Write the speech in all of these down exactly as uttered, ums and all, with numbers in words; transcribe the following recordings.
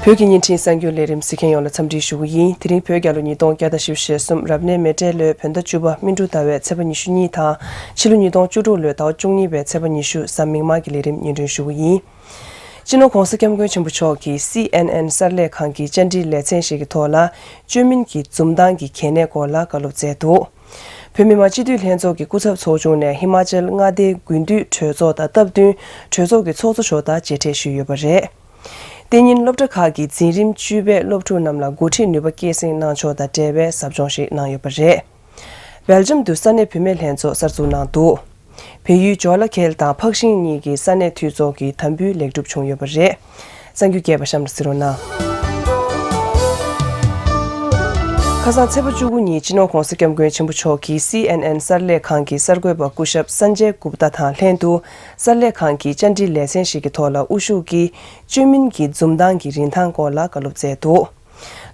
བོད་ཀྱི་བརྙན་འཕྲིན་གསར་འགྱུར་ལས་རིམ་གཟིགས་མཁན་ཡོངས་ལ་འཚམས་འདྲི་ཞུ་གི་ཡིན། དེ་རིང་བོད་རྒྱལ་ལོ་ཉིས་སྟོང་བརྒྱ་དང་བཞི་བཅུ་ཞེ་གསུམ་རབ་གནས་མེ་སྤྲེལ་ལོའི་བོད་ཟླ་བཅུ་པ་སྨིན་དྲུག་ཟླ་བའི་ཚེས་པ་ཉི་ཤུ་གཉིས་དང་། ཕྱི་ལོ་ཉིས་སྟོང་བཅུ་དྲུག་ལོའི་ཟླ་བ་བཅུ་གཉིས་པའི་ཚེས་པ་ཉི་ཤུ་གཟའ་མིག་དམར་གྱི་ལས་རིམ་སྙན་སྒྲོན་ཞུ་གི་ཡིན། སྤྱི་ནོར་༧གོང་ས་༧སྐྱབས་མགོན་ཆེན་པོ་མཆོག་གིས་སི་ཨེན་ཨེན་གསར་ལས་ཁང་གི་བཅར་འདྲིའི་ལེ་ཚན་ཞིག་གི་ཐོག་ལ། བཅོས་མིན་གྱི་འཛུམ་མདངས་ཀྱི་གལ་གནད་སྐོར་ལ་བཀའ་སློབ་སྩལ་འདུག་བོད་མི་མང་སྤྱི་འཐུས་ལྷན་ཚོགས་ཀྱི་སྐུ་ཚབ་ཚོགས་ཆུང་ནས་ཧི་མ་ཅལ་མངའ་སྡེའི་དགུན་དུས་གྲོས་ཚོགས་དང་སྟབས་བསྟུན་གྲོས་ཚོགས་ཀྱི་ཚོགས་གཙོ་མཆོག་དང་མཇལ་འཕྲད་ཞུས་ཡོད་པ་རེད། དེ་ཉིན་སློབ་གྲྭ་ཁག་གི་འཛིན་རིམ་བཅུ་པའི་སློབ་ཕྲུག་རྣམས་ལ་འགོ་ཁྲིད་ནུས་པ་སྐྱེད་སྲིང་གནང་ཕྱོགས་དང་འབྲེལ་བའི་ཟབ་སྦྱོང་ཞིག་གནང་ཡོད་པ་རེད། སྦེལ་ཇམ་དུ་ས་གནས་བུད་མེད་ལྷན་ཚོགས་གསར་འཛུགས་གནང་འདུག་བལ་ཡུལ་ཇོ་ལ་ཁེལ་དང་འཕགས་ཤིང་གཉིས་ཀྱི་ས་གནས་འཐུས་ཚོགས་ཀྱི་དམ་འབུལ་ལེགས་གྲུབ་བྱུང་ཡོད་པ་རེད། གསར་འགྱུར་རྒྱས་པ་གཤམ་ལ་གཟིགས་རོགས་གནང་། ཁ་སང་ཚེས་པ་བཅུ་དགུ་ཉིན་སྤྱི་ནོར་༧གོང་ས་༧སྐྱབས་མགོན་ཆེན་པོ་མཆོག་གིས་སི་ཨེན་ཨེན་གསར་ལས་ཁང་གི་གསར་འགོད་པ་སྐུ་ཞབས་སན་ཇེ་གུབ་ཏཱ་དང་ལྷན་དུ། གསར་ལས་ཁང་གི་བཅར་འདྲི་ལེ་ཚན་ཞིག་གི་ཐོག་ལ་དབུ་བཞུགས་ཀྱིས་བཅོས་མིན་གྱི་འཛུམ་མདངས་ཀྱི་རིན་ཐང་སྐོར་ལ་བཀའ་སློབ་སྩལ་འདུག་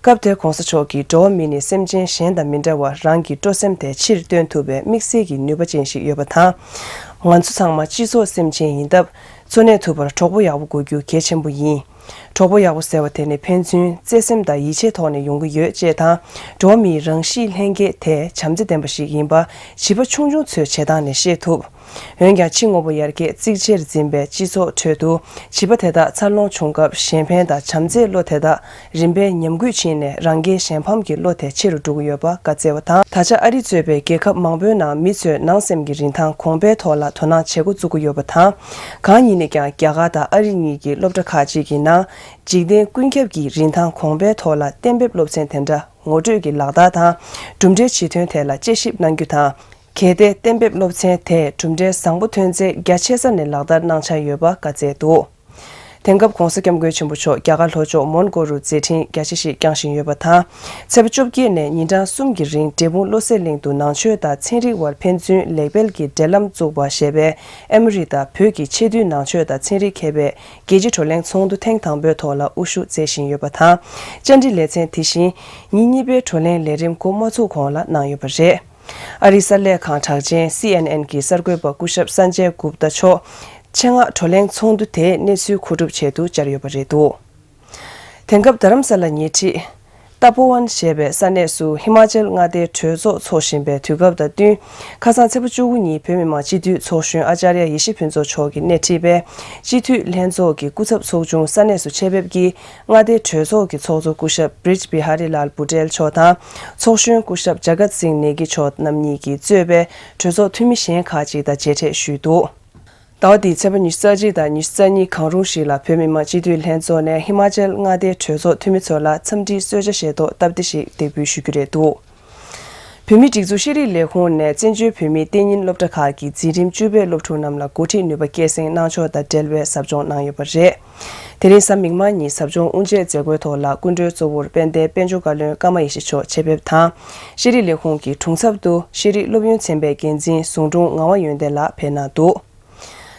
སྐབས་དེར་༧གོང་ས་མཆོག་གིས་འགྲོ་བ་མི་ནི་སེམས་ཅན་གཞན་དང་མི་འདྲ་བར་རང་གི་སྤྲོ་སེམས་དེ་ཕྱིར་སྟོན་ཐུབ་པའི་དམིགས་བསལ་གྱི་ནུས་པ་ཅན་ཞིག་ཡོད་པ་དང་། ང་ཚོ་ཚང་མ་སྤྱི་ཚོགས་སེམས་ཅན་ཡིན་སྟབས། འཚོ་གནས་ཐུབ་པར་གྲོགས་པོ་ཡག་པོ་དགོས་རྒྱུ་གལ་ཆེན་པོ་ཡིན། གྲོགས་པོ་ཡག་པོ་ཟེར་བ་དེ་ནི་ཕན་ཚུན་བརྩེ་སེམས་དང་ཡིད་ཆེས་ཐོག་ནས་ཡོང་གི་ཡོད་ཅེས་དང་། འགྲོ་བ་མིའི་རང་གཤིས་ལྷན་སྐྱེས་དེ་བྱམས་བརྩེ་ལྡན་པ་ཞིག་ཡིན་པ་བྱིས་པ་ཆུང་ཆུང་ཚོའི་བྱེད་སྟངས་ནས་ཤེས་ཐུབ། འོན་ཀྱང་ཕྱི་དངོས་པོ་ཡར་རྒྱས་གཙིགས་ཆེར་འཛིན་པའི་སྤྱི་ཚོགས་ཁྲོད་དུ། བྱིས་པ་དེ་དག་འཚར་ལོངས་བྱུང་སྐབས་གཞན་ཕན་དང་བྱམས་བརྩེའི་བློ་དེ་དག་རིམ་པས་ཉམས་རྒུད་ཕྱིན་ནས་རང་རྒྱལ་གཞན་ཕམ་གྱི་བློ་དེ་ཆེ་རུ་འགྲོ་གི་ཡོད་པ་བཀའ་སྩལ་བ་དང་། ད་ཆ་ཨ་རི་གཙོས་པའི་རྒྱལ་ཁབ་མང་པོའི་ནང་མི་ཚོས་ནང་སེམས་ཀྱི་རིན་ཐང་གོང་འཕེལ་ཐོག་ལ་དོ་སྣང་བྱེད་འགོ་བཙུགས་ཀྱི་ཡོད་པ་དང་། གང་ཡིན་ནའི་ཀྱང་རྒྱ་གར་དང་ཨ་རི་གཉིས་ཀྱི་སློབ་གྲྭ་ཁག་ཅིག་གི་ནང་། འཇིག་རྟེན་ཀུན་ཁྱབ་ཀྱི་རིན་ཐང་གོང་འཕེལ་ཐོག་ལ་གཏན་འབེབས་སློབ་ཚན་དེ་འདྲ་ངོ་སྤྲོད་ཀྱི་ལག་བསྟར་དང་། གྲུབ་འབྲས་ཇེ་མཐོན་ཐད་ལ་དཔྱད་ཞིབ་གནང་རྒྱུ་དང་། གལ་ཏེ་གཏན་འབེབས་སློབ་ཚན་དེས་གྲུབ་འབྲས་བཟང་པོ་ཐོན་ཚེ་རྒྱ་ཆེ་ས་ནས་ལག་བསྟར་གནང་འཆར་ཡོད་པ་བཀའ་སྩལ་འདུག་དེང་སྐབས་༧གོང་ས་༧སྐྱབས་མགོན་ཆེན་པོ་མཆོག་རྒྱ་གར་ལྷོ་ཕྱོགས་མོན་གྷོ་རུ་མཛད་འཕྲིན་རྒྱ་ཆེ་ཞིག་བསྐྱངས་བཞིན་ཡོད་པ་དང་། ཚེས་པ་བཅོ་བརྒྱད་ནས་ཉིན་གྲངས་གསུམ་གྱི་རིང་འབྲས་སྤུངས་བློ་གསལ་གླིང་དུ་ནང་ཆོས་དང་ཚན་རིག་དབར་ཕན་ཚུན་ལེགས་སྤེལ་གྱི་འབྲེལ་ལམ་བཙུགས་པ་ཞེས་པའི་ཨེ་མོ་རི་དང་བོད་ཀྱི་ཆེས་མཐོའི་ནང་ཆོས་དང་ཚན་རིག་མཁས་པའི་རྒྱལ་སྤྱིའི་བགྲོ་གླེང་ཚོགས་འདུ་ཐེངས་དང་པོའི་ཐོག་ལ་དབུ་བཞུགས་མཛད་བཞིན་ཡོད་པ་དང་། བཅར་འདྲི་ལེ་ཚན་དེ་བཞིན་ཉིན་གཉིས་པའི་བགྲོ་གླེང་ལས་རིམ་འགོ་མ་ཚུགས་གོང་ལ་གནང་ཡོད་པ་རེད། ཨ་རིའི་གསར་ལས་ཁང་གྲགས་ཅན་སི་ཨེན་ཨེན་གྱི་གསར་འགོད་པ་སྐུ་ཞབས་སན་ཇེ་གུབ་ཏཱ་མཆོག་ཆེད་མངགས་བགྲོ་གླེང་ཚོགས་འདུ་དེའི་གནས་ཚུལ་མཁོ་སྒྲུབ་ཆེད་དུ་བཅར་ཡོད་པ་རེད་འདུག་དེང་སྐབས་རྡ་རམ་ས་ལ་ཉེ་འཁྲིས་ཏ་པོ་ཝན་ཞེས་པའི་ས་གནས་སུ་ཧི་མ་ཅལ་མངའ་སྡེའི་གྲོས་ཚོགས་འཚོགས་བཞིན་པའི་དུས་སྐབས་དང་བསྟུན། ཁ་སང་ཚེས་པ་བཅུ་དགུ་ཉིན་བོད་མི་མང་སྤྱི་འཐུས་ཚོགས་གཞོན་ཨ་ཅཱརྱ་ཡེ་ཤེས་ཕུན་ཚོགས་མཆོག་གིས་སྣེ་ཁྲིད་པའི་སྤྱི་འཐུས་ལྷན་ཚོགས་ཀྱི་སྐུ་ཚབ་ཚོགས་ཆུང་ས་གནས་སུ་ཆེད་ཕེབས་ཀྱིས། མངའ་སྡེའི་གྲོས་ཚོགས་ཀྱི་ཚོགས་གཙོ་སྐུ་ཞབས་བྷི་རིཇ་བི་ཧ་རི་ལཱལ་བུ་ཏེལ་མཆོག་དང་། ཚོགས་གཞོན་སྐུ་ཞབས་ཇ་ག་སིང་ནེ་གི་མཆོག་རྣམ་གཉིས་ཀྱིས་གཙོས་པའི་གྲོས་ཚོགས་འཐུས་མི་གཞན་ཁག་ཅིག་དང་མཇལ་འཕྲད་ཞུས་འདུག་ཟླ་བ་འདིའི་ཚེས་པ་ཉི་ཤུ་རྩ་གཅིག་དང་ཉི་ཤུ་རྩ་གཉིས་གང་རུང་ཞིག་ལ་བོད་མི་མང་སྤྱི་འཐུས་ལྷན་ཚོགས་ནས་ཧི་མ་ཅལ་མངའ་སྡེའི་གྲོས་ཚོགས་འཐུས་མི་ཚོ་ལ་འཚམས་འདྲིའི་གསོལ་ཇ་བཞེས་ཐོག་སྟབས་བདེ་ཞིག་འདེགས་འབུལ་ཞུ་རྒྱུ་རེད་འདུག་བོད་མིའི་སྒྲིག་འཛུགས་ཤེས་རིག་ལས་ཁུངས་ནས་བཙན་བྱོལ་བོད་མིའི་གཏན་ཉིན་སློབ་གྲྭ་ཁག་གི་འཛིན་རིམ་བཅུ་པའི་སློབ་ཕྲུག་རྣམས་ལ་འགོ་ཁྲིད་ནུས་པ་སྐྱེད་སྲིང་གནང་ཕྱོགས་དང་འབྲེལ་བའི་ཟབ་སྦྱོང་གནང་ཡོད་པ་རེད། དེ་རིང་གཟའ་མིག་དམར་ཉིན་ཟབ་སྦྱོང་དབུ་འབྱེད་མཛད་སྒོའི་ཐོག་ལ་སྐུ་མགྲོན་གཙོ་བོར་དཔལ་ལྡན་དཔལ་འབྱོར་བཀའ་བློན་ཀརྨ་ཡེ་ཤེས་མཆོག་ཆེད་ཕེབས་དང་། ཤེས་རིག་ལས་ཁུངས་ཀྱི་དྲུང་ཚབ་ཏུ་ཤེས་རིག་སློབ་ཡོན་ཚན་པའི་འགན་འཛིན་ཟུང་དྲུང་ངག་དབང་ཡོན་ཏན་ལགས་ཕེབས་གནང་འདུག་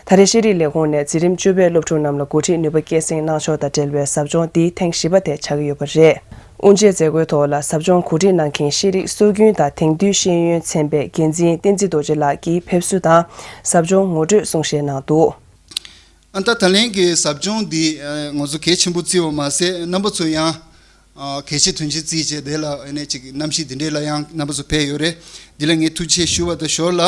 ད་རེས་ཤེས་རིག་ལས་ཁུངས་ནས་འཛིན་རིམ་བཅུ་པའི་སློབ་ཕྲུག་རྣམས་ལ་འགོ་ཁྲིད་ནུས་པ་སྐྱེད་སྲིང་གནང་ཕྱོགས་དང་འབྲེལ་བའི་ཟབ་སྦྱོང་འདི་ཐེངས་བཞི་པ་དེ་ཆགས་ཀྱི་ཡོད་པ་རེད། དབུ་འབྱེད་མཛད་སྒོའི་ཐོག་ལ་ཟབ་སྦྱོང་གོ་སྒྲིག་གནང་མཁན་ཤེས་རིག་སྲོལ་རྒྱུན་དང་དེང་དུས་ཤེས་ཡོན་ཚན་པའི་འགན་འཛིན་བསྟན་འཛིན་རྡོ་རྗེ་ལགས་ཀྱིས་ཕེབས་བསུ་དང་ཟབ་སྦྱོང་ངོ་སྤྲོད་གསུང་བཤད་གནང་འདུག་ཨ་ད་ད་ལན་གྱི་ཟབ་སྦྱོང་འདི་ཨ་ང་ཚོ་གལ་ཆེན་པོ་བརྩི་བ་མ་ཟད་རྣམ་པ་ཚོ་ཡང་ཨ་གལ་ཆེ་དོན་ཆེ་བརྩིས་བྱས་དེ་ལ་ཨ་ནི་ཅིག་གནམ་གཤིས་འདི་འདྲས་ལ་ཡང་རྣམ་པ་ཚོ་ཕེབས་ཡོད་རེད། འདི་ལ་ངས་ཐུགས་རྗེ་ཆེ་ཞུ་བ་དང་ཞོར་ལ་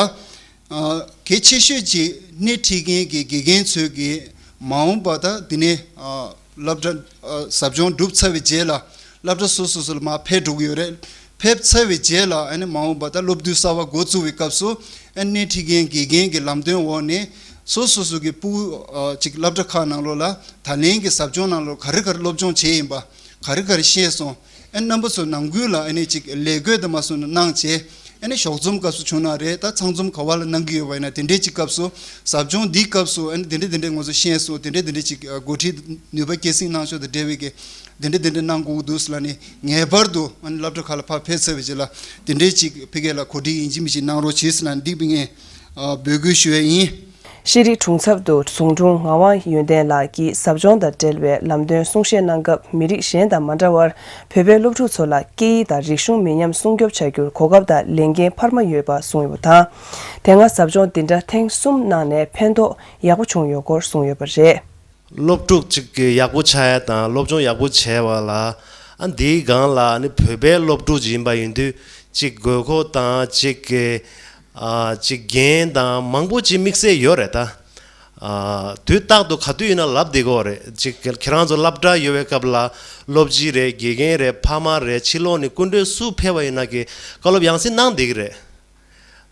ཨ་གལ་ཆེ་ཤོས་ཀྱི་སྣེ་ཁྲིད་མཁན་གྱི་དགེ་རྒན་ཚོས་ཀྱི་མ་འོངས་པ་ད་འདི་ནས་ཨ་སློབ་གྲྭ་ཨ་ཟབ་སྦྱོང་གྲུབ་ཚར་བའི་རྗེས་ལ་སློབ་གྲྭ་སོ་སོ་སོ་ལ་མར་ཕེབས་འགྲོ་གི་ཡོད་རེད། ཕེབས་ཚར་བའི་རྗེས་ལ་ཨ་ནི་མ་འོངས་པ་ད་སློབ་དུས་གསར་བ་འགོ་བཙུགས་པའི་སྐབས་སུ་ཨ་ནི་སྣེ་ཁྲིད་མཁན་དགེ་རྒན་གྱི་ལམ་སྟོན་འོག་ནས་སོ་སོ་སོ་གི་སྤུ་གུ་ཨ་ཅིག་སློབ་གྲྭ་ཁག་ནང་ལོགས་ལ་ད་ལན་གྱི་ཟབ་སྦྱོང་ནང་ལོགས་ག་རེ་ག་རེ་སློབ་སྦྱོང་བྱས་ཡིན་པ་ག་རེ་ག་རེ་ཤེས་སོང་། ཨ་ནི་རྣམ་པ་ཚོ་ནང་ཁུལ་ལ་ཨ་ནི་ཅིག་ལས་བགོས་དང་མ་སོང་ན་གནང་བྱས། ཨ་ནི་ཞོགས་འཛོམས་སྐབས་སུ་བྱུང་ན་རེད། ད་ཚང་འཛོམས་ག་བ་ལ་གནང་གི་ཡོད་པ་ཡིན་ན་དེ་འདྲའི་ཅིག་སྐབས་སུ་ཟབ་སྦྱོང་འདིའི་སྐབས་སུ་ཨ་ནི་དེ་འདྲ་དེ་འདྲ་ང་ཚོ་ཤེས་སོང་། དེ་འདྲ་དེ་འདྲ་ཅིག་འགོ་ཁྲིད་ནུས་པ་སྐྱེད་སྲིང་གནང་ཕྱོགས་དང་འབྲེལ་བའི་གི་དེ་འདྲ་དེ་འདྲ་གནང་དགོས་ཀྱི་འདུག་ཟེར་ལ་ནི་ངེས་པར་དུ་ཨ་ནི་སློབ་གྲྭ་ཁག་ལ་ཕར་ཕེབས་ཚར་བའི་རྗེས་ལ་དེ་འདྲའི་ཅིག་ཕ་གི་ལ་གོ་སྒྲིག་ཡིན་གཅིག་མིན་གཅིག་གནང་རོགས་བྱེད་ཟེར་ལ་འདི་ངས་འབོད་སྐུལ་ཞུ་ཡ་ཡིན། ཤེས་རིག་དྲུང་ཚབ་ཏུ་ཟུང་དྲུང་ངག་དབང་ཡོན་ཏན་ལགས་ཀྱིས་ཟབ་སྦྱོང་དང་འབྲེལ་བའི་ལམ་སྟོན་གསུང་བཤད་གནང་སྐབས། མི་རིགས་གཞན་དང་མ་འདྲ་བར་བོད་པའི་སློབ་ཕྲུག་ཚོ་ལ་སྐད་ཡིག་དང་རིག་གཞུང་མི་ཉམས་སྲུང་སྐྱོབ་བྱ་རྒྱུར་གོ་སྐབས་དང་ལས་འགན་འཕར་མ་ཡོད་པ་གསུངས་ཡོད་པ་དང་། དེ་སྔ་ཟབ་སྦྱོང་འདི་འདྲ་ཐེངས་གསུམ་གནང་ནས་ཕན་ཐོགས་ཡག་པོ་བྱུང་ཡོད་སྐོར་གསུངས་ཡོད་པ་རེད། སློབ་ཕྲུག་ཅིག་གི་ཡག་པོ་ཆགས་ཡ་དང་སློབ་སྦྱོང་ཡག་པོ་བྱས་པ་ལ། ཨ་འདིའི་སྒང་ལ་ཨ་ནི་བོད་པའི་སློབ་ཕྲུག་ཅིག་ཡིན་པ་ཡིན་དུས་ཅིག་དགོས་མཁོ་དང་ཅིག་གི་ཨ་ཅིག་འགན་དང་མང་པོ་ཅིག་དམིགས་བསལ་ཡོད་རེད་ད། ཨ་དུས་རྟག་ཏུ་ག་དུས་ཡིན་ན་ལབ་བསྡད་ཀྱི་ཡོད་རེད། ཅིག་ཁྱེད་རང་ཚོ་སློབ་གྲྭ་ཡོད་པའི་སྐབས་ལ་སློབ་སྤྱི་རེད། དགེ་རྒན་རེད། ཕ་མ་རེད། ཕྱི་ལོགས་ནས་སྐུ་མགྲོན་སུ་ཕེབས་པ་ཡིན་ན་གི་བཀའ་སློབ་ཡང་སེ་གནང་བསྡད་ཀྱི་རེད།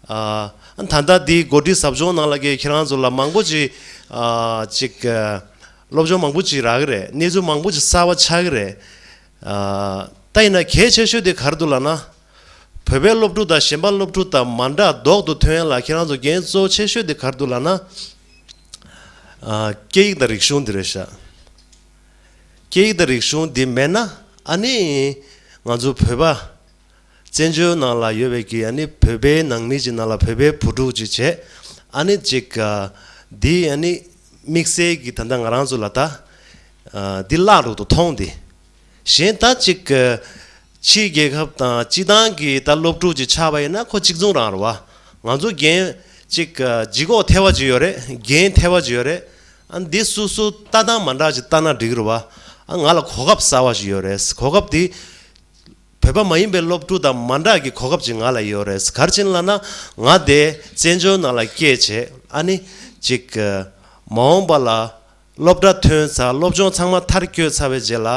ཨ་ད་ལྟ་འདི་འགོ་ཁྲིད་ཟབ་སྦྱོང་ནང་ལ་གི་ཁྱེད་རང་ཚོ་ལ་མང་པོ་ཅིག་ཨ་ཅིག་ཨ་སློབ་སྦྱོང་མང་པོ་ཅིག་རག་གི་རེད། གནས་ཚུལ་མང་པོ་ཅིག་གསར་པ་ཆགས་ཀྱི་རེད། ཨ་ད་ཡིན་ན་གལ་ཆེ་ཤོས་དེ་ག་རེ་འདུག་ལབ་ན། བོད་པའི་སློབ་ཕྲུག་དང་གཞན་པ་སློབ་ཕྲུག་དང་མ་འདྲ་ལྡོག་ཏུ་ཐོན་ཡ་ལ་ཁྱེད་རང་ཚོ་འགན་གཙོ་ཆེ་ཤོས་དེ་ག་རེ་འདུག་ལབ་ན། ཨ་སྐད་ཡིག་དང་རིག་གཞུང་འདི་རེད་ཤག་སྐད་ཡིག་དང་རིག་གཞུང་འདི་མེད་ན་ཨ་ནི་ང་ཚོ་བོད་པ་བཙན་བྱོལ་ནང་ལ་ཡོད་པའི་གི་ཨ་ནི་བོད་པའི་ནང་མི་ཅིག་ནང་ལ་བོད་པའི་བུ་ཕྲུག་ཅིག་བྱས། ཨ་ནི་ཅིག་ཨ་འདི་ཨ་ནི་དམིགས་བསལ་གྱི་ད་ལྟ་ང་རང་ཚོ་ལ་ད་ཨ་འདི་བརླག་འགྲོ་དུ་མཐོང་སྟེ། གཞན་ད་ཅིག་ཨ་ཕྱིའི་རྒྱལ་ཁབ་དང་སྤྱི་བཏང་གི་ད་སློབ་ཕྲུག་ཅིག་ཆགས་པ་ཡིན་ན་ཁོ་གཅིག་མཚུངས་རང་རེད་བ། ང་ཚོ་འགན་ཅིག་ཨ་ལྗིད་ཁོག་ཐེབས་པ་ཅིག་ཡོད་རེད། འགན་ཐེབས་པ་ཅིག་ཡོད་རེད། ཨ་འདི་སུ་སུ་ལྟ་སྟངས་མ་འདྲ་ཅིག་ལྟ་ན་འགྲིག་གི་རེད་བ། ཨ་ང་ལ་གོ་སྐབས་གསར་པ་ཞིག་ཡོད་རེད། གོ་སྐབས་འདི་བོད་པ་མ་ཡིན་པའི་སློབ་ཕྲུག་དང་མ་འདྲ་གི་གོ་སྐབས་ཅིག་ང་ལ་ཡོད་རེད། ག་རེ་བྱས་ནས་ལབ་ན་ང་དེ་བཙན་བྱོལ་ནང་ལ་སྐྱེས་བྱས། ཨ་ནི་ཅིག་ཨ་མ་འོངས་པ་ལ་སློབ་གྲྭ་ཐོན་ཚར། སློབ་སྦྱོང་ཚང་མ་མཐར་འཁྱོལ་ཚར་བའི་རྗེས་ལ་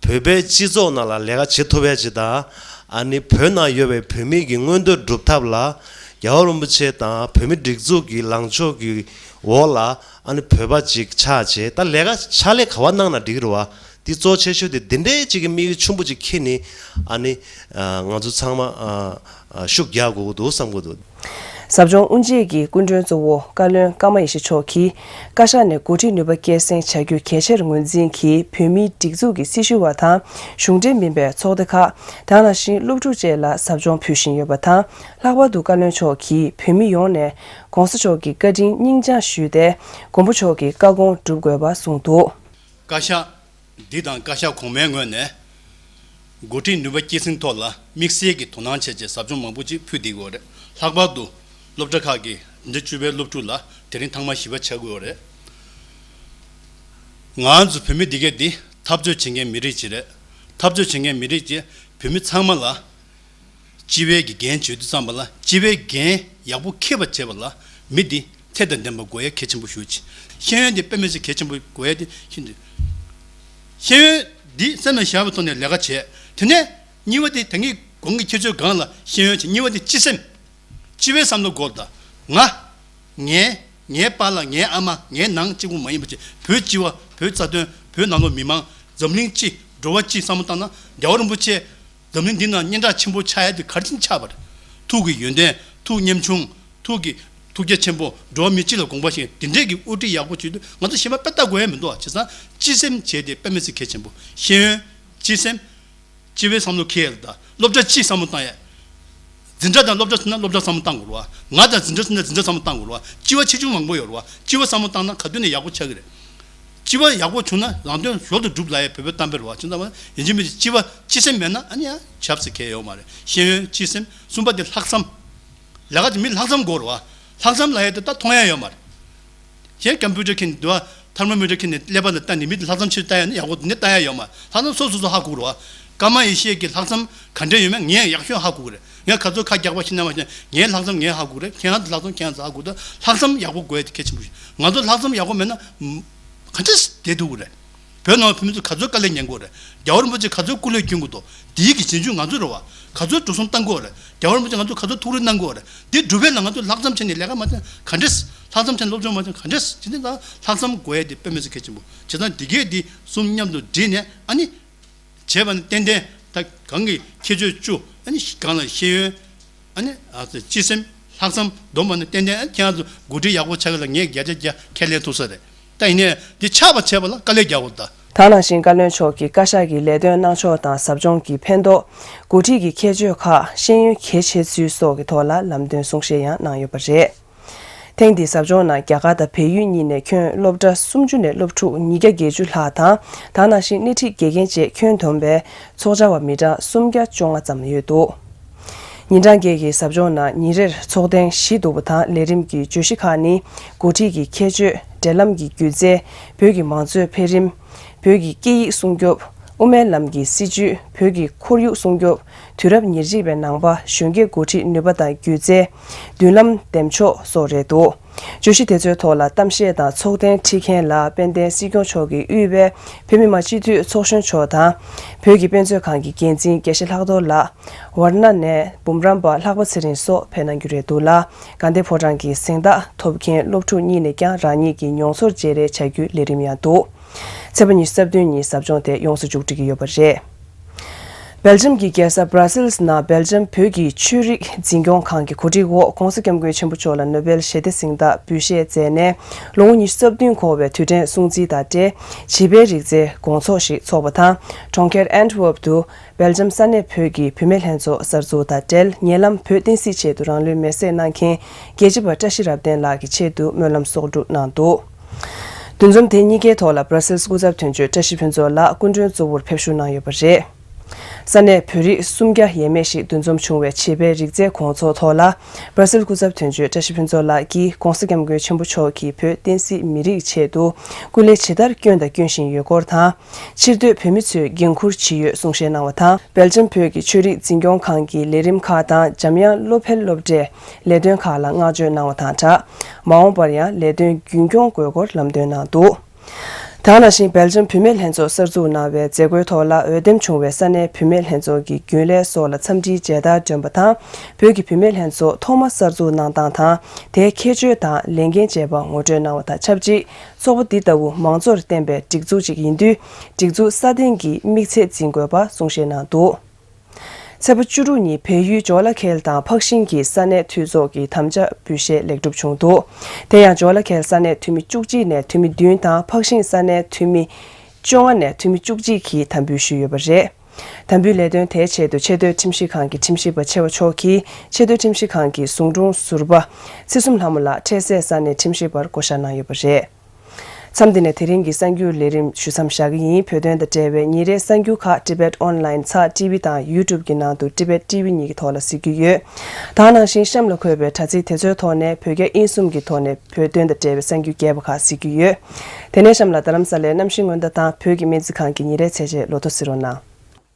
བོད་པའི་སྤྱི་ཚོགས་ནང་ལ་ལས་ཀ་བྱེད་ཐུབ་པའི་ཅིག་དང་། ཨ་ནི་བོད་ནང་ཡོད་པའི་བོད་མི་གི་མངོན་འདོད་སྒྲུབ་ཐབས་ལ་རྒྱལ་བ་རིན་པོ་ཆེ་དང་བོད་མི་སྒྲིག་འཛུགས་ཀྱི་ལངས་ཕྱོགས་ཀྱི་འོག་ལ་ཨ་ནི་བོད་པ་ཅིག་ཆགས་བྱས། ད་ལས་ཀ་ཕྱག་ལས་ག་པར་གནང་ན་འགྲིག་གི་རེད་བ། འདི་གཙོ་ཆེ་ཤོས་དེ་འདི་འདྲའི་ཅིག་གི་དམིགས་ཡུལ་ཆེན་པོ་ཅིག་འཁྱེར་ནས་ཨ་ནི་ཨ་ང་ཚོ་ཚང་མ་ཨ་ཨ་ཤུགས་རྒྱག་དགོས་ཀྱི་འདུག་བསམ་གྱི་འདུག་ཟབ་སྦྱོང་དབུ་འབྱེད་ཀྱི་སྐུ་མགྲོན་གཙོ་བོ་བཀའ་བློན་ཀརྨ་ཡེ་ཤེས་མཆོག་གིས་བཀའ་ཤག་ནས་འགོ་ཁྲིད་ནུས་པ་སྐྱེད་སྲིང་བྱ་རྒྱུ་གལ་ཆེར་ངོས་འཛིན་གྱིས་བོད་མིའི་སྒྲིག་འཛུགས་ཀྱི་སྲི་ཞུ་བ་དང་གཞུང་འབྲེལ་མིན་པའི་ཚོགས་སྡེ་ཁག་དེ་ནང་བཞིན་སློབ་ཕྲུག་བཅས་ལ་ཟབ་སྦྱོང་ཕུལ་བཞིན་ཡོད་པ་དང་། ལྷག་པར་དུ་བཀའ་བློན་མཆོག་གིས་བོད་མི་ཡོངས་ནས་༸གོང་ས་མཆོག་གི་བཀའ་དྲིན་སྙིང་བཅངས་ཞུས་ཏེ་མགོན་པོ་མཆོག་གི་བཀའ་དགོངས་སྒྲུབ་དགོས་པ་གསུངས་འདུག་བཀའ་ཤག་འདི་དང་བཀའ་ཤག་གོང་མའི་ངོས་ནས་འགོ་ཁྲིད་ནུས་པ་སྐྱེད་སྲིང་ཐོག་ལ་དམིགས་བསལ་གྱི་དོ་སྣང་བྱས་རྗེས་ཟབ་སྦྱོང་མང་པོ་ཅིག་ཕུལ་བསྡད་ཡོད་རེད། ལྷག་པར་དུ་སློབ་གྲྭ་ཁག་གི་འཛིན་གྲྭ་བཅུ་པའི་སློབ་ཕྲུག་ལ་དེ་རིང་ཐེངས་མ་བཞི་པ་ཆགས་ཀྱི་ཡོད་རེད། ང་ཚོ་བོད་མི་འདི་གས་འདི་འཐབ་རྩོད་བྱེད་མཁན་མི་རིགས་ཅིག་རེད། འཐབ་རྩོད་བྱེད་མཁན་མི་རིགས་ཅིག་བོད་མི་ཚང་མ་ལ་སྤྱི་པའི་གི་འགན་བྱེད་དུས་ཙམ་པ་ལ་སྤྱི་པའི་འགན་ཡག་པོ་འཁྱེར་བ་བྱེད་པ་ལ་མི་འདི་ཚད་དང་ལྡན་པ་དགོས་ཡ་གལ་ཆེན་པོ་ཞེ་པོ་ཅིག་ཤེས་ཡོན་འདི་དཔེ་མི་སྲིད་གལ་ཆེན་པོ་དགོས་ཡ་དེ་ཤིན་ཏུ། ཤེས་ཡོན་འདི་སེམས་ལ་བཞག་པའི་ཐོག་ནས་ལས་ཀ་བྱས། དེ་ནས་གཉིས་པ་དེ་ད་གིན་གོང་གི་ཁྱད་ཆོས་སྒང་ལ་ཤེས་ཡོན་བྱས། གཉིས་པ་དེ་སྤྱི་སེམས། སྤྱི་པའི་བསམ་བློ་དགོས་ད། ང་། ངའི། ངའི་པཱ་ལགས། ངའི་ཨ་མ། ངའི་ནང་གཅིག་པུ་མ་ཡིན་པ་བྱས། བོད་སྤྱི་པ། བོད་རྩ་དོན། བོད་ནང་ལོགས་མི་མང་། འཛམ་གླིང་སྤྱི། འགྲོ་བ་སྤྱི་བསམ་བློ་བཏང་ན་རྒྱལ་བ་རིན་པོ་ཆེ་འཛམ་གླིང་འདི་ནང་སྙན་གྲགས་ཆེན་པོ་ཆགས་ཡ་དེ་ག་རེ་བྱས་ནས་ཆགས་པ་རེད། ཐུགས་ཀྱི་ཡོན་ཏན། ཐུགས་ཉམ་ཆུང་། ཐུགས་ཀྱི་ཐུགས་རྒྱ་ཆེན་པོ། འགྲོ་བ་མི་སྤྱི་ལ་དགོངས་པ་བཞེས། དེ་འདྲས་ཀྱི་དབུ་ཁྲིད་ཡག་པོ་བྱེད་དུས་ང་ཚོ་གཞན་པ་དཔེ་ལྟ་དགོས་ཡ་མི་འདུག་བ། བྱས་ཙང་སྤྱི་སེམས་བྱས་ཏེ་དཔེ་མི་སྲིད་གལ་ཆེན་པོ། ཤེས་ཡོན། སྤྱི་སེམས། སྤྱི་པའི་བསམ་བློ་འཁྱེར་ཡ་ལ་ད། སློབ་གྲྭ་སྤྱི་བསམ་བློ་བཏང་ཡ། འཛིན་གྲྭ་དང་སློབ་གྲྭ་ཟེར་ན་སློབ་གྲྭ་བསམ་བློ་བཏང་དགོས་རེད་བ། ང་དང་འཛིན་གྲྭ་ཟེར་ན་འཛིན་གྲྭ་བསམ་བློ་བཏང་དགོས་རེད་བ། སྤྱི་པ་ཆེ་ཆུང་མང་པོ་ཡོད་རེད་བ། སྤྱི་པ་བསམ་བློ་བཏང་ན་ག་དུས་ནས་ཡག་པོ་ཆགས་ཀྱི་རེད། སྤྱི་པ་ཡག་པོ་བྱུང་ན་རང་དོན་ཞོར་དུ་སྒྲུབ་ལབ་ཡ་བོད་པའི་གཏམ་དཔེ་རེད་བ། བྱས་ཙང་ཡིན་གཅིག་མིན་གཅིག་སྤྱི་པ་སྤྱི་སེམས་མེད་ན་ཨ་ནི་ཡང་ཆབ་སྲིད་གལ་ཡོད་མ་རེད། ཤེས་ཡོན། སྤྱི་སེམས། གསུམ་པ་དེ་ལྷག་བསམ། ལས་ཀ་དེ་མི་ལྷག་བསམ་དགོས་རེད་བ། ལྷག་བསམ་ལབ་ཡ་དེ་ད་མཐོང་ཡ་ཡོད་མ་རེད། གཞན་ཀམ་པུ་ཊར་ཁྱེར་ནས་འདུག་བ། ཐར་མོ་མི་ཊར་ཁྱེར་ནས་ཀླད་པ་ལ་བལྟས་ནས་མི་དེ་ལྷག་བསམ་ཆེ་ལྟ་ཡ་ནི་ཡག་པོ་འདུག་ནས་ལྟ་ཡ་ཡོད་མ་རེད། ལྷག་བསམ་སོ་སོ་སོ་ཧ་གོ་རེད་བ། ཀརྨ་ཡེ་ཤེས་ཀྱི་ལྷག་བསམ་ག་འདྲ་ཡོད་མེད་ངས་ཡག་ཤོས་ཧ་གོ་གི་རེད། ངས་ག་ཚོད་ཁ་རྒྱག་པ་ཤེས་ན་མ་ཤེས་ན་ངའི་ལྷག་བསམ་ངས་ཧ་གོ་གི་རེད། ཁྱེད་རང་ཚོ་ལྷག་བསམ་ཁྱེད་རང་ཚོ་ཧ་གོ་གི་འདུག་ལྷག་བསམ་ཡག་པོ་དགོས་ཡ་དེ་གལ་ཆེན་པོ་ཞིག་ང་ཚོ་ལྷག་བསམ་ཡག་པོ་མེད་ན་ག་འདྲས་བསྡད་ཐུབ་ཀྱི་རེད། བོད་ནང་བོད་མི་ཚོ་ག་ཚོད་དཀའ་ལས་ཉན་དགོས་རེད། རྒྱལ་བ་རིན་པོ་ཆེ་ག་ཚོད་སྐུ་ལས་བསྐྱོན་དགོས་འདུག་འདིའི་གི་རྗེས་འཇུག་ང་ཚོ་རེད་བ། ག་ཚོད་འགྲོ་སོང་བཏང་དགོས་རེད། རྒྱལ་བ་རིན་པོ་ཆེ་ང་ཚོ་ག་ཚོད་ཐུགས་རེ་གནང་དགོས་རེད། འདི་སྒྲུབ་པའི་ལ་ང་ཚོ་ལྷག་བསམ་བྱས་ནས་ལས་ཀ་མ་བྱས་ག་འདྲས། ལྷག་བསམ་བྱས་ནས་སློབ་སྦྱོང་མ་བྱས་ག་འདྲས། དེ་འདྲ་ལྷག་བསམ་དགོས་ཡ་དེ་དཔེ་མི་སྲིད་གལ་ཆེན་པོ། བྱས་ཙང་འདི་གས་འདི་གསུམ་མཉམ་དུ་བསྒྲིལ་ནས་ཨ་ནི། བྱས་པ་ནི་ཏན་ཏན་ད་གང་གི་ཁྱད་ཆོས་བཅུ་ཨ་ནི་གང་ལ་ཤེས་ཡོན། ཨ་ནི་ཨ་ཙི་སྤྱི་སེམས་ལྷག་བསམ་བསྡོམས་པ་ནི་ཏན་ཏན་ཨ་ནི་ཁྱེད་རང་ཚོ་འགོ་ཁྲིད་ཡག་པོ་ཆགས་ཀྱི་ལ་ངས་བརྒྱ་ཆ་བརྒྱ་ཁས་ལེན་ཐུབ་ས་རེད། ད་ཡིན་ནའི་འདི་ཆགས་པ་བྱས་པ་ལ་དཀའ་ལས་རྒྱག་དགོས་ད། ད་ནང་བཞིན་བཀའ་བློན་མཆོག་གིས་བཀའ་ཤག་གི་ལས་དོན་གནང་ཕྱོགས་དང་ཟབ་སྦྱོང་གི་ཕན་ཐོགས། འགོ་ཁྲིད་ཀྱི་ཁྱད་ཆོས་ཁག་ཤེས་ཡོན་གལ་ཆེ་ཚུལ་སོགས་ཀྱི་ཐོག་ལ་ལམ་སྟོན་གསུང་བཤད་ཡང་གནང་ཡོད་པ་རེད། ཐེངས་འདིའི་ཟབ་སྦྱོང་ནང་རྒྱ་གར་དང་བལ་ཡུལ་གཉིས་ནས་ཁྱོན་སློབ་གྲྭ་སུམ་ཅུ་ནས་སློབ་ཕྲུག་ཉིས་བརྒྱ་བརྒྱད་ཅུ་ལྷག་དང་། ད་ནང་བཞིན་སྣེ་ཁྲིད་དགེ་རྒན་བཅས་ཁྱོན་བསྡོམས་པའི་ཚོགས་བཅར་བ་མི་གྲངས་སུམ་བརྒྱ་བཅོ་ལྔ་ཙམ་ཡོད་འདུག་ཉིན་གྲངས་བརྒྱད་ཀྱི་ཟབ་སྦྱོང་ནང་ཉིན་རེར་ཚོགས་ཐེངས་བཞི་འདུ་བ་དང་། ལས་རིམ་གྱི་བརྗོད་གཞི་ཁག་ནི། འགོ་ཁྲིད་ཀྱི་ཁྱད་ཆོས། འབྲེལ་ལམ་གྱི་སྒྱུ་རྩལ། བོད་ཀྱི་མང་གཙོའི་འཕེལ་རིམ། བོད་ཀྱི་སྐད་ཡིག་སྲུང་སྐྱོབ། དབུ་མའི་ལམ་གྱི་སྲིད་བྱུས། བོད་ཀྱི་ཁོར་ཡུག་སྲུང་སྐྱོབ། དུས་རབས་ཉེར་གཅིག་པའི་ནང་པ་གཞོན་སྐྱེས་འགོ་ཁྲིད་ནུས་པ་དང་སྒྱུ་རྩལ། མདུན་ལམ་འདེམས་ཕྱོགས་སོགས་རེད་འདུག་བརྗོད་གཞི་དེ་ཚོའི་ཐོག་ལ་གཏམ་བཤད་དང་ཚོགས་ཐེངས་ཁྲིད་མཁན་ལ་དཔལ་ལྡན་སྲིད་སྐྱོང་མཆོག་གིས་དབུས་པའི་བོད་མི་མང་སྤྱི་འཐུས་ཚོགས་གཞོན་མཆོག་དང་། བོད་ཀྱི་དཔེ་མཛོད་ཁང་གི་འགན་འཛིན་དགེ་བཤེས་ལྷག་རྡོར་ལགས། ཝར་ཎ་ནས་འབུམ་རམས་པ་ལྷག་པ་ཚེ་རིང་སོགས་ཕེབས་གནང་རྒྱུ་རེད་འདུག་ལ། དགའ་ལྡན་ཕོ་བྲང་གི་གཟེངས་རྟགས་ཐོབ་མཁན་སློབ་ཕྲུག་གཉིས་ནས་ཀྱང་རང་ཉིད་ཀྱི་མྱོང་ཚོར་བརྗེ་རེས་བྱ་རྒྱུའི་ལས་རིམ་ཡང་འདུག་ཚེས་པ་ཉི་ཤུ་རྩ་བདུན་ཉིན་ཟབ་སྦྱོང་དེ་ཡོངས་སུ་མཇུག་སྒྲིལ་གྱི་ཡོད་པ་རེད། སྦེལ་ཇམ་གྱི་རྒྱལ་ས་བྷ་ར་སིལ་ནང་སྦེལ་ཇམ་བོད་ཀྱི་ཆོས་རིག་འཛིན་སྐྱོང་ཁང་གི་གོ་སྒྲིག་འོག་༧གོང་ས་༧སྐྱབས་མགོན་ཆེན་པོ་མཆོག་ལ་ནོ་བེལ་ཞི་བདེ་གཟེངས་རྟགས་འབུལ་བཞེས་མཛད་ནས། ལོ་ངོ་ཉི་ཤུ་རྩ་བདུན་འཁོར་བའི་དུས་དྲན་སྲུང་བརྩི་དང་འབྲེལ་བྱིས་པའི་རིག་རྩལ་དགོང་ཚོགས་ཤིག་འཚོགས་པ་དང་། གྲོང་ཁྱེར་ཨན་ཊི་ཝར་པ་དུ་སྦེལ་ཇམ་ས་གནས་བོད་ཀྱི་བུད་མེད་ལྷན་ཚོགས་གསར་འཛུགས་དང་འབྲེལ། ཉེ་ལམ་བོད་བསྟན་སྲིད་ཆེད་དུ་རང་ལུས་མེར་སྲེག་གནང་མཁན་རྒྱལ་གཅེས་པ་བཀྲ་ཤིས་རབ་བརྟན་ལགས་ཀྱི་ཆེད་དུ་སྨོན་ལམ་གསོག་སྒྲུབ་གནང་འདུག་འདུ་འཛོམས་དེ་གཉིས་ཀའི་ཐོག་ལ་བྷ་ར་སིལ་སྐུ་ཚབ་དོན་གཅོད་བཀྲ་ཤིས་ཕུན་ཚོགས་ལགས་སྐུ་མགྲོན་གཙོ་བོར་ཕེབས་བཞུགས་གནང་ཡོད་པ་རེད། ས་གནས་བོད་རིགས་སུམ་བརྒྱ་ཡས་མས་ཤིག་འདུ་འཛོམས་བྱུང་བའི་བྱིས་པའི་རིག་རྩལ་དགོང་ཚོགས་ཐོག་ལ། བྷ་ར་སིལ་སྐུ་ཚབ་དོན་གཅོད་བཀྲ་ཤིས་ཕུན་ཚོགས་ལགས་ཀྱིས་༧གོང་ས་༧སྐྱབས་མགོན་ཆེན་པོ་མཆོག་གིས་བོད་བསྟན་སྲིད་མི་རིགས་ཆེད་དུ་སྐུ་ལས་ཇི་ལྟར་བསྐྱོན་དང་སྐྱོན་བཞིན་ཡོད་སྐོར་དང་། ཕྱིར་སྡོད་བོད་མི་ཚོས་འགན་འཁུར་ཇི་ཡོད་གསུང་བཤད་གནང་བ་དང་། སྦེལ་ཇམ་བོད་ཀྱི་ཆོས་རིག་འཛིན་སྐྱོང་ཁང་གི་ལས་རིམ་ཁག་དང་། འཇམ་དབྱངས་བློ་འཕེལ་སློབ་གྲྭའི་ལས་དོན་ཁག་ལ་བསྔགས་བརྗོད་གནང་བ་དང་སྦྲགས། མ་འོངས་པར་ཡང་ལས་དོན་རྒྱུན་སྐྱོང་དགོས་སྐོར་ལམ་སྟོན་གནང་འདུག་ད་ག་ནང་བཞིན་སྦེལ་ཇམ་བུད་མེད་ལྷན་ཚོགས་གསར་འཛུགས་གནང་བའི་མཛད་སྒོའི་ཐོག་ལ་འོས་འདེམས་བྱུང་བའི་ས་གནས་བུད་མེད་ལྷན་ཚོགས་ཀྱི་རྒྱུན་ལས་སོགས་ལ་འཚམས་འདྲིའི་མཇལ་དར་སྒྲོན་པ་དང་། བོད་ཀྱི་བུད་མེད་ལྷན་ཚོགས་ཐོག་མ་གསར་འཛུགས་གནང་སྟངས་དང་། དེའི་ཁྱད་ཆོས་དང་ལས་འགན་བཅས་པ་ངོ་སྤྲོད་གནང་བ་དང་ཆབས་ཅིག་ཚོགས་པ་འདི་ལྟ་བུ་མང་གཙོར་བརྟེན་པའི་སྒྲིག་འཛུགས་ཤིག་ཡིན་དུས། སྒྲིག་འཛུགས་སྲ་བརྟན་གྱི་དམིགས་ཚད་འཛིན་དགོས་པ་གསུང་བཤད་གནང་འདུག་ཚེས་པ་བཅུ་དྲུག་ཉིན་བལ་ཡུལ་ཇོ་ལ་ཁེལ་དང་འཕགས་ཤིང་གི་ས་གནས་འཐུས་ཚོགས་ཀྱི་དམ་བཅའ་འབུལ་བཞེས་ལེགས་གྲུབ་བྱུང་འདུག་དེ་ཡང་ཇོ་ལ་ཁེལ་ས་གནས་འཐུས་མི་བཅུ་གཅིག་ནས་འཐུས་མི་བདུན་དང་འཕགས་ཤིང་ས་གནས་འཐུས་མི་བཅོ་ལྔ་ནས་འཐུས་མི་བཅུ་གཅིག་གིས་དམ་འབུལ་ཞུས་ཡོད་པ་རེད། དམ་འབུལ་ལས་དོན་དེའི་ཆེད་དུ་ཆེས་མཐོའི་ཁྲིམས་ཞིབ་ཁང་གི་ཁྲིམས་ཞིབ་པ་ཆེ་བ་མཆོག་གིས་ཆེས་མཐོའི་ཁྲིམས་ཞིབ་ཁང་གི་ཟུང་དྲུང་ཟུར་པ་ཚེ་གསུམ་ལྷ་མོ་ལགས་འཕྲལ་སེལ་ས་གནས་ཁྲིམས་ཞིབ་པར་བསྐོ་བཞག་གནང་ཡོད་པ་རེད། མཚམས་འདི་ནས་དེ་རིང་གི་གསར་འགྱུར་ལས་རིམ་ཞུ་མཚམས་བཞག་གི་ཡིན། བོད་དོན་དང་འབྲེལ་བའི་ཉིན་རེའི་གསར་འགྱུར་ཁག་Tibet Online ཚགས་ཊི་ཝི་དང་YouTube གི་ནང་དུ་Tibet T V གཉིས་ཀྱི་ཐོག་ལ་གཟིགས་རྒྱུ་ཡོད། ད་ག་ནང་བཞིན་གཤམ་ལ་འཁོད་པའི་དྲ་ཚིགས་དེ་ཚོའི་ཐོག་ནས་བོད་རྒྱ་དབྱིན་གསུམ་གྱི་ཐོག་ནས་བོད་དོན་དང་འབྲེལ་བའི་གསར་འགྱུར་རྒྱས་པ་ཁག་གཟིགས་རྒྱུ་ཡོད། དེ་ནས་གཤམ་ལ་རྡ་རམ་ས་ལའི་གནམ་གཤིས་སྔོན་བརྡ་དང་བོད་ཀྱི་སྨན་རྩིས་ཁང་གི་ཉིན་རེའི་ཚད་ཆེན་ལོ་ཐོ་གཟིགས་རོགས་གནང་།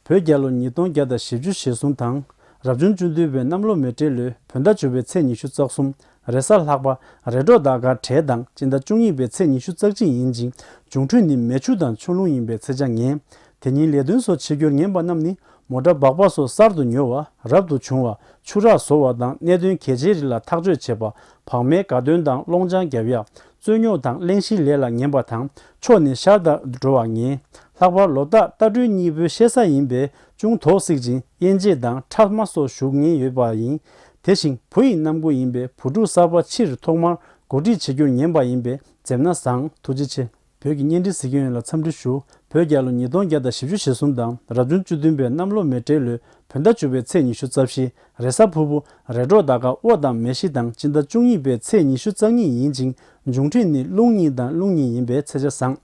བོད་རྒྱལ་ལོ་ཉིས་སྟོང་བརྒྱ་དང་བཞི་བཅུ་ཞེ་གསུམ་དང་། རབ་བྱུང་བཅུ་བདུན་པའི་གནམ་ལོ་མེ་སྤྲེལ་ལོའི་བོད་ཟླ་བཅུ་པའི་ཚེས་ཉི་ཤུ་རྩ་གསུམ། རེས་གཟའ་ལྷག་པ། རེས་གྲོགས་ཟླ་སྐར་བགྲེས་དང་སྤྱི་ཟླ་བཅུ་གཉིས་པའི་ཚེས་ཉི་ཤུ་རྩ་གཅིག་ཡིན་ཅིང་། འབྱུང་འཕྲོད་ནི་མེ་ཆུ་དང་ཆུ་རླུང་ཡིན་པའི་ཚེས་ཆ་ངེས། དེ་ཉིན་ལས་དོན་སོགས་བྱེད་རྒྱུར་ངན་པ་རྣམས་ནི། མོ་ཊ་སྦག་སྦག་སོགས་གསར་དུ་ཉོ་བ། རབ་ཏུ་བྱུང་བ། ཆུ་རགས་བཟོ་བ་དང་གནད་དོན་གལ་ཆེའི་རིགས་ལ་ཐག་གཅོད་བྱེད་པ། བག་མའི་དགའ་སྟོན་དང་སློང་ཆང་བརྒྱབ་ཡག་རྩོད་རྙོག་དང་གླེང་གཞིའི་ལས་ལ་ངན་པ་དང་། ཕྱོགས་ནས་ཤར་དང་འགྲོ་བ་ངན། ལྷག་པར་ལོ་རྟགས་རྟ་སྦྲུལ་གཉིས་པོའི་ཤེ་ས་ཡིན་པས་ཅུང་དོགས་སྲིད་ཅིང་དབྱེ་འབྱེད་དང་ཕྲ་མ་སོགས་ཞུགས་ངེས་ཡོད་པ་ཡིན། དེ་བཞིན་བུ་ཡི་གནམ་སྒོ་ཡིན་པས་བུ་ཕྲུག་གསར་པ་ཕྱིར་ཐོག་མར་འགོ་ཁྲིད་བྱེད་རྒྱུར་ངན་པ་ཡིན་པས་འཛེམ་ན་བཟང་། ཐུགས་རྗེ་ཆེ། བོད་ཀྱི་བརྙན་འཕྲིན་གཟིགས་མཁན་ཡོངས་ལ་འཚམས་འདྲི་ཞུ། བོད་རྒྱལ་ལོ་ཉིས་སྟོང་བརྒྱ་དང་བཞི་བཅུ་ཞེ་གསུམ་དང་རབ་བྱུང་བཅུ་བདུན་པའི་གནམ་ལོ་མེ་སྤྲེལ་ལོའི་བོད་ཟླ་བཅུ་པའི་ཚེས་ཉི་ཤུ་རྩ་བཞི། རེས་གཟའ་ཕུར་བུ། རེས་གྲོགས་ཟླ་སྐར་དབོ་དང་མེ་བཞི་དང་སྤྱི་ཟླ་བཅུ་གཉིས་པའི་ཚེས་ཉི་ཤུ་རྩ་གཉིས་ཡིན་ཅིང་། འབྱུང་འཕྲོད་ནི་རླུང་གཉིས་དང་རླུང་གཉིས་ཡིན་པས་ཚེས་ཆ་བཟང་།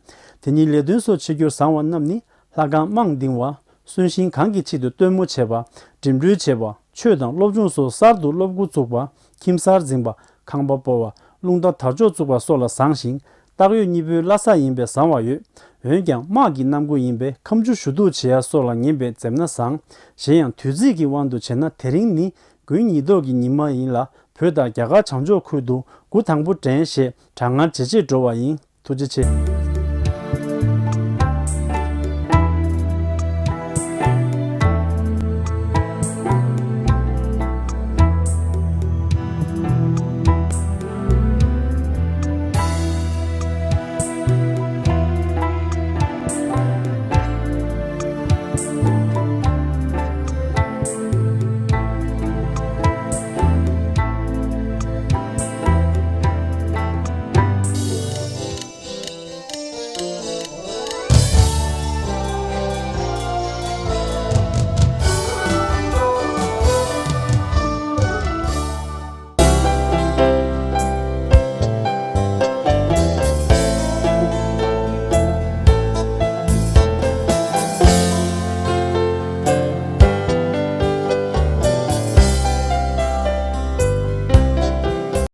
དེ་ཉིན་ལས་དོན་སོགས་བྱེད་རྒྱུར་བཟང་བ་རྣམས་ནི། ལྷ་ཁང་རྨང་འདིང་བ། གསོན་གཤིན་གང་གི་ཆེད་དུ་སྟོན་མོ་བྱེད་པ། འགྲིམ་འགྲུལ་བྱེད་པ། ཆོས་དང་སློབ་སྦྱོང་སོགས་གསར་དུ་སློབ་འགོ་བཙུགས་པ། ཁྱིམ་གསར་འཛིང་བ། ཁང་པ་སྤོ་བ། རླུང་རྟ་དར་ལྕོག་བཙུགས་པ་སོགས་ལ་བཟང་ཞིང་། སྟག་ཡོས་གཉིས་པོའི་བླ་གཟའ་ཡིན་པས་བཟང་བ་ཡོད། འོན་ཀྱང་དམག་གི་གནམ་སྒོ་ཡིན་པས་ཁ་མཆུ་ཞུ་གཏུག་བྱེད་ཡ་སོགས་ལ་ངན་པས་འཛེམ་ན་བཟང་། གཞན་ཡང་དུས་ཚིགས་ཀྱི་དབང་དུ་བྱས་ན་དེ་རིང་ནི་དགུན་ཉི་ལྡོག་གི་ཉི་མ་ཡིན་ལ། བོད་དང་རྒྱ་གར་བྱང་ཕྱོགས་ཁུལ་དུ་དགུན་དང་པོ་དྲན་ཞེས་གྲང་ངར་ཇེ་ཆེར་འགྲོ་བ་ཡིན། ཐུགས་རྗེ་ཆེ།